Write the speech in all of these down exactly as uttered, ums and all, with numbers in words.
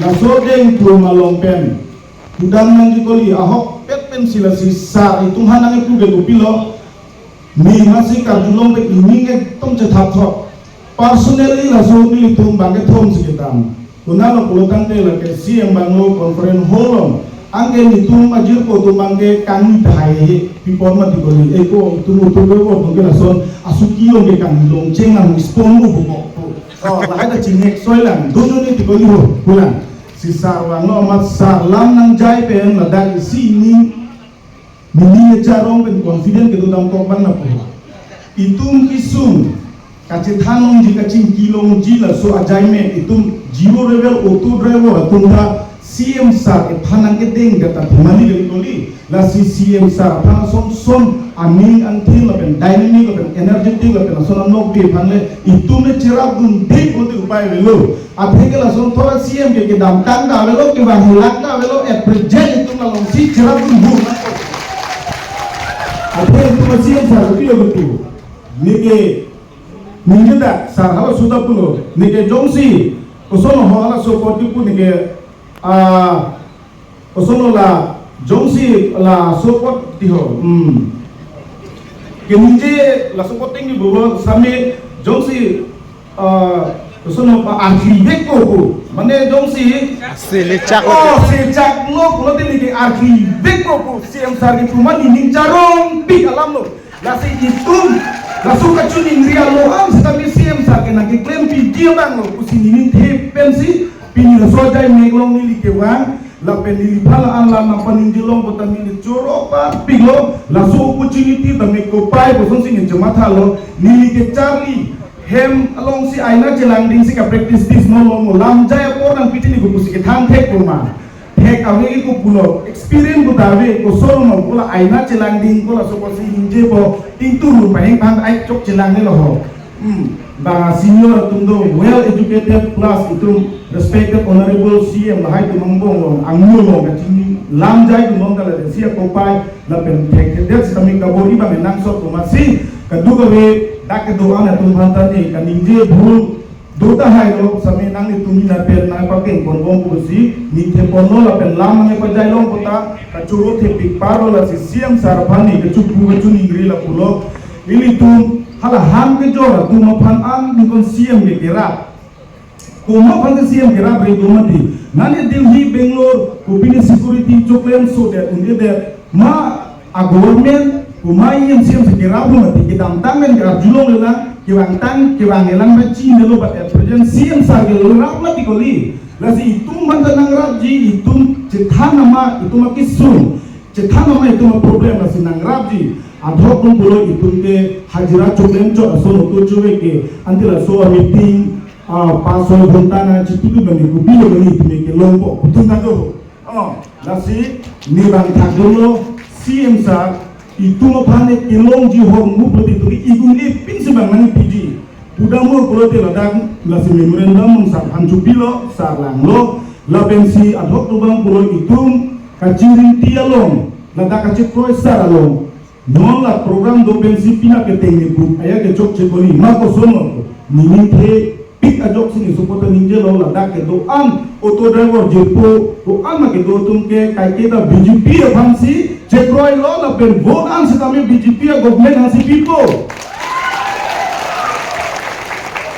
Laso dengtum along pen pudam nangji kali, ahokpet pensi lasi sar itum aphan nangkipu ke kopilo, ne masi karjulong pen ining ekdom chethap thot. Personally laso nelitum bangkethom si kedam. Konatlo pulo tangte lake C M Bungalow Conference Hall along, anke netum ajirpo atum abangke kangni tahai pi apot mati kali, eko itum utur ko atum ke lason asuki along ke kangni longcheng nang respond pu bukok pu. Oh, lahai ta chingnek soi lang, dununi ti kali ho, pulang. Si sar vanglo amat sar lam nangjai pen ladak isi ning, nening charong pen confident kedo damkok abang na pu. Itum kesung kachethan longji, kachingki longji laso ajaimek, itum zero level auto driver atum ta C M sar ephan nangkedeng data thumani kali kali. Lasi C M sar aphan ason son aning angthin lapen dynamic lapen energetic lapen ason anokbe aphan le itum le cherapdunde pulote upai avelo. Athe ke lason thora C M ke kedamtang ta avelo, kevang helak ta avelo, at present itum alongsi cherapdun hu. Athe itum C M sar kopi lo betu. Neke ningje dak sar halaso ta pulo. Neke jongsi koson ho halaso apot kipu neke, ah, koson la jongsi laso apot ti ho. Hmm. Keningje laso apot tinggi bolo sami jongsi, ah, koson pa arki vekpo pu. Mane jongsi silichak lo. Oh, silichak lo pulote neke arki vekpo pu. C M sar kipu ma nening charongpik alam lo. Lasi itum, laso kachiningri aloan sitame C M sar ke nangkeklem piji abang lo pusi nening thep pensi, pini laso ajaimek along neli kevang, lapen neliphan la-an lam nangpaningje long puta neli choro pa piklo, laso opportunity tame kopai kosonsi neli chematha lo, neli kecharli hem alongsi aina chelangdingsi kapractice tis mo lo mo, lam jai apor nangpi tini ko pusi kethan thek ko ma. Thek ave ko pulo, experience ko ta ave, koson ma ko la aina chelangding ko laso apotsi ningjepo, tingtur lo paheng phan ai chok chelangne lo ho. Hmm, bang senior atum do, well educated plus itum respected honorable C M lahai atum angbong along, angno along kachini lam jai atum along kala si akopai lapen thekthedet sitame kabor-i bang enangsot atum asi, kadokave dak kedo-an atum aphan ta ne kaningje bhul do tahai lo, sami nanglitum nina pen nangpakeng ponbom pusi ningje ponlo lapen lam nangpajai long puta kachoro thepik parlo. Lasi C M sar aphan ne kachupu kachiningri la pulo. Ilitum hala han kejor atum aphan an ningkon C M ke kerap. Komat aphan ke C M kerap re do mati. Nane Delhi, Bangalore, kopine security choklem so det un-e det. Ma a government, komat E M C M si kerap lo mati, kedamtang pen karjulong lelang, kevangtang, kevang lelang ba chinine lo, but at present C M sar ke lo rap mati kali. Lasi itum aphan ta nangrapji, itum chethan nama, itum akesung chethan nama, itum aproblem lasi nangrapji. Adhok tum pulo itum ke hajira choklem chot ason auto chove ke, ante laso meeting, ah, pas soi ghonta nangchitu tu bani kopi lo bani itum ke longpo, itum ta do. Oh, lasi ne bang thakdunlo, C M sar, itum aphan ne kelongji ahormu pulote itum ke igun-e pinsi bang nangpiji. Pudamur pulote ladak lasi memorandum sar aphan chupilo, sar langlo, lapensi adhok tobang pulo itum kachirinti along, ladak kachikroi sar along. Non la program do pensi pina keteng ne pu, aya kechokche kali, ma koson lo, nening thepik ajoksi ne sopo ta ningjelo, ladak kedo-an auto driver jirpo, do-an ma kedo atum ke kaiketa B J P aphansi chekroilo lapen vote an sitame B J P a government aphansi pipo.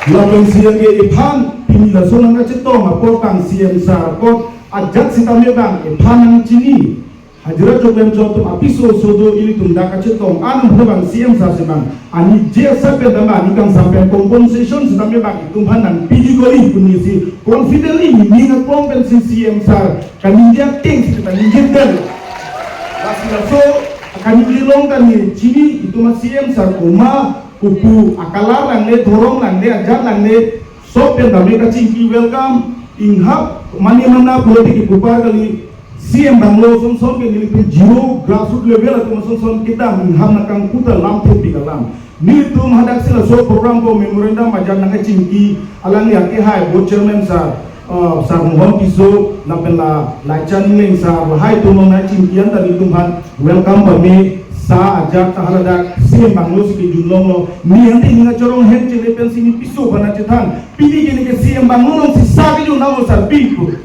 Lapensi anke iphan pini laso nangkachetong apot bang C M sar apot ajat sitame bang iphan nangchini. Hajira choklem chot atum apiso so do, ilitum dak kachetong an aphan bang C M sar si bang ani je sa pen dam ani kangsam pen compensation sitame bang itum aphan nangpiji kali pu nesi confidently nening aklong pensi C M sar kaningje atengsi ta ningje pen. Lasi laso kaningje long ta ne chini itum a C M sar komat kopu, a color langle, dhorom langle, ajat langle, sop pen tame kachingki welcome, inghap mane mana pulote kepupar kali, C M banglo son son ke nelitum zero grassroots level atum son son kedam inghap nangkangku ta lam thepik alam. Nelitum hadaksi laso program ko memorandum ajat nangkachingki, alangli akehai board chairman sar, uh, sar Mohon Tisso, lapen la Laichan Engleng sar, lahai atum nangchingki anta nelitum aphan welcome pame, Sa ajat ta haladak C M banglo si kejun longlo. Ne ante ning kachorong hem chele pensi ne piso aphan chethan. Pini ke ne ke C M banglo alongsi sa kejun nanglo sar pi pu.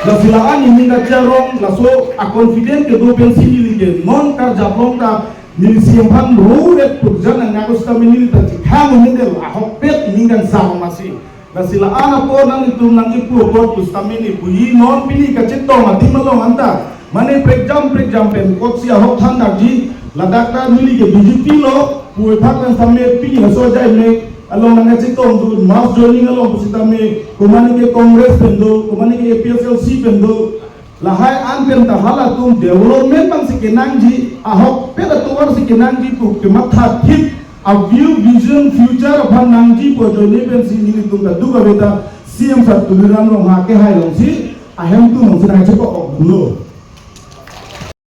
Lasi la-an ne ning kachorong laso a-confident kedo pensi neli ke non karjap long ta neli C M aphan ro ret purjan nangkok sitame neli ta chikhang un-e del ahokpet ne ning kangsam masi. Lasi la-an apor nanglitum nangkipu apot pusitame ne puji non pini kachetong adim along anta. Mane prekjam prekjam pen kotsi ahok thandakji, ladak ta neli ke B J P lo, pu ethak pen sitame pini laso ajai me along nangkachetong dun mass joining along pusitame, komane ke Congress pen do, komane ke A P H L C pen do, lahai an pen ta halatum development abangsi kenangji, ahokpet atovar si kenangji pu kematha thip, a view, vision, future aphan nangji pu ajoine pensi nelitum kadokave ta C M sar Tuliram Ronghang kehai alongsi, ahemtun alongsi nangchepok-ok dunlo.